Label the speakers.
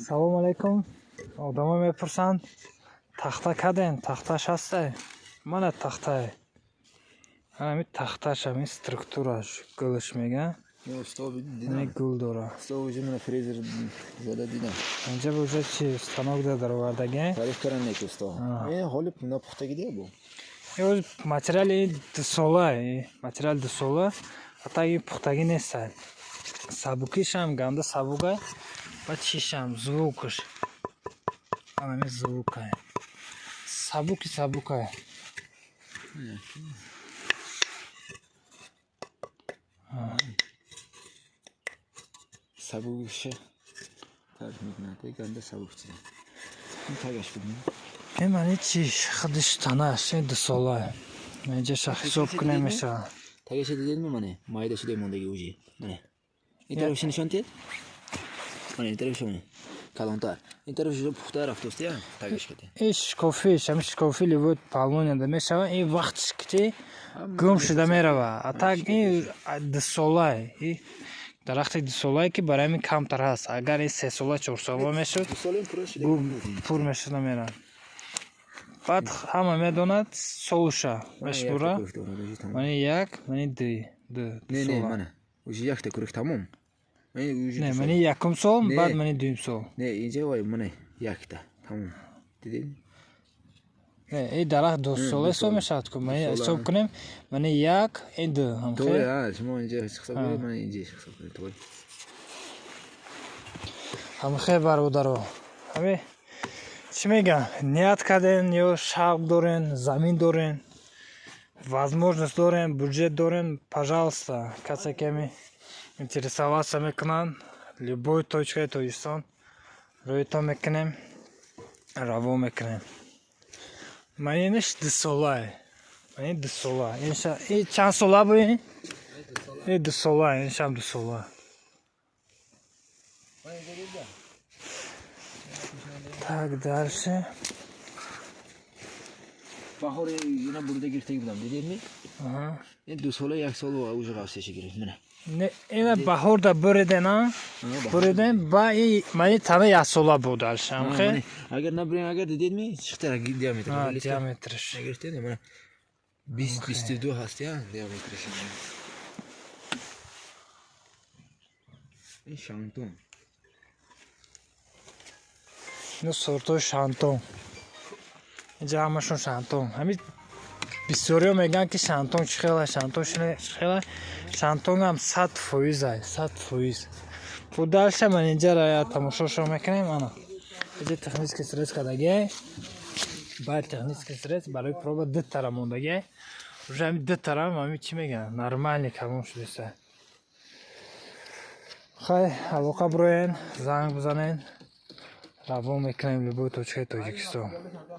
Speaker 1: Салом алейкум. Одамо мепурсанд, тахта кадем, тахташ ҳастай? Мана тахтае. Ҳами тахташ, ҳами структураш, гулш меган. Ҳами гул дора.
Speaker 2: Фрезер зада дидам.
Speaker 1: Инҷа уже чи станок да даровардаген?
Speaker 2: Тариф каран нек, усто. Ҳоли напухтагӣ дия бу.
Speaker 1: Материали дусола, материал дусола, ҳатто ин пухтагӣ нестай. Сабукишам ганда сабука, баъд чишам звукаш. Ҳами звукай. Сабуки сабукай.
Speaker 2: Сабукша тариф мекунад, ганда сабук чиз. Ин тагаш бибин.
Speaker 1: Ин мани чиш, худиш танаш, ин дусола. Инҷа ша ҳисоб кунем мешавад.
Speaker 2: Тагаша дидедми, мане? Майда шуда мондаги уже. Мане. Ин тарафша нишон тед? Мане, ин тарафша мане. Калонтар. Ин тарафша пухта рафтост, я? Тагаш кате.
Speaker 1: Ин шикофиш, ҳами шикофи ливод павлонияда мешавад, ин вақтиш ки гум шуда мерава. А так ин дусола, ин дарахти дусолае ки барои ҳамин камтар ҳаст. Агар ин сесола, чорсола мешуд, пур мешуда меравад. Баъд ҳама медонад солша мешмура. Мани як, мани ду.
Speaker 2: Не, не, мана. Уже якта курик тамом.
Speaker 1: Не, мани якум сол, баъд мани дуюм сол.
Speaker 2: Не, инҷа вай мана якта тамом. Дидед?
Speaker 1: Не, ин дарахт дусола ҳисоб мешавад ку. Мани ҳисоб кунем, мани як, ин ду.
Speaker 2: Тои, а, шумо инҷа ҳисоб кунед, мани инҷа ҳисоб кунед, той.
Speaker 1: Ҳамхе, бародаро. Ҳами чӣ мегӯям, ният кардем ё шавқ дорен, замин дорен, возможность дорен, бюджет дорен, пожалуйста, касе ки ами интересоваться мекунанд, любой точкаи Тоҷикистон рӯйтон мекунем, раво мекунем. Ман инаш дусолае. Ман ин дусола. Ин чанд сола бу ин? Ин дусола, иншам дусола. Так, дальше.
Speaker 2: Баҳори ина бурда гирифтагӣ будам, дидедми? Ин дусола, як сол уже ғафсеша гирифт, мана.
Speaker 1: Не, ина баҳорда буриден, а? Буриден, ба ин мани тана як сола буд дальше, амхе?
Speaker 2: Агар набурем, агар дидедми, чиқтара диаметр.
Speaker 1: Диаметрш.
Speaker 2: Нагирифтед, мана 20 22 ҳаст, я, диаметрш. Ин шантон.
Speaker 1: Ино сортҳои шантон. Инҷа ҳамашон шантон. Ҳамин бисёриҳо мегӯянд, ки шантон чӣ хела, шантон чӣ хела. Шантон ҳам 100% ай, 100%. Бу дальше ман инҷаро я тамошошо мекунем, ана. Инҷа технический средств кардагиай. Баъд технический средств барои проба ду тара мондагиай. Уже ҳамин ду тарам ҳамин чӣ мегӯянд, нормальный калон шудеста. Хай, алоқа бироен, занг бизанен. Равон мекунем любой точкаи Тоҷикистон.